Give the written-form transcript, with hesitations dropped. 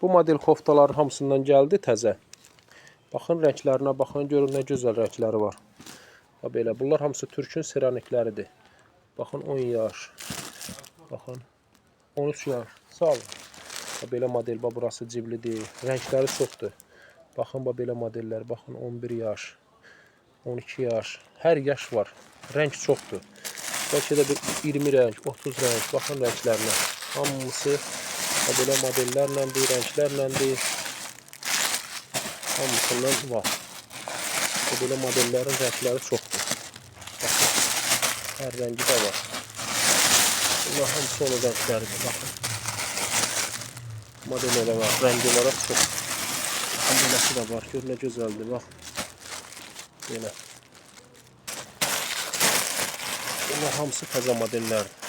Bu model koftaların hamısından gəldi təzə. Baxın rənglərinə baxın, görün nə gözəl rəngləri var. Ha belə. Bunlar hamısı Türkün seramikləridir. Baxın 10 yaş. Baxın 13 yaş. Sağ olun. Ha belə model bax burası ciblidir. Rəngləri çoxdur. Baxın bax belə modellər. Baxın 11 yaş. 12 yaş. Hər yaş var. Rəng çoxdur. Bəlkə də bir 20 rəng, 30 rəng. Baxın rənglərinə. Hamısı ha belə modellərləndir, rənglərləndir. Hamısından var. Ha belə modellərin rəngləri çoxdur. Baxın. Hər rəngi də var. Bunlar hamısı onun rəngləridir. Baxın. Model olaraq, rəng olaraq çox. Baxın, beləsi də var. Gör nə gözəldir. Bax. Belə. Bunlar hamısı təzə modellərdir.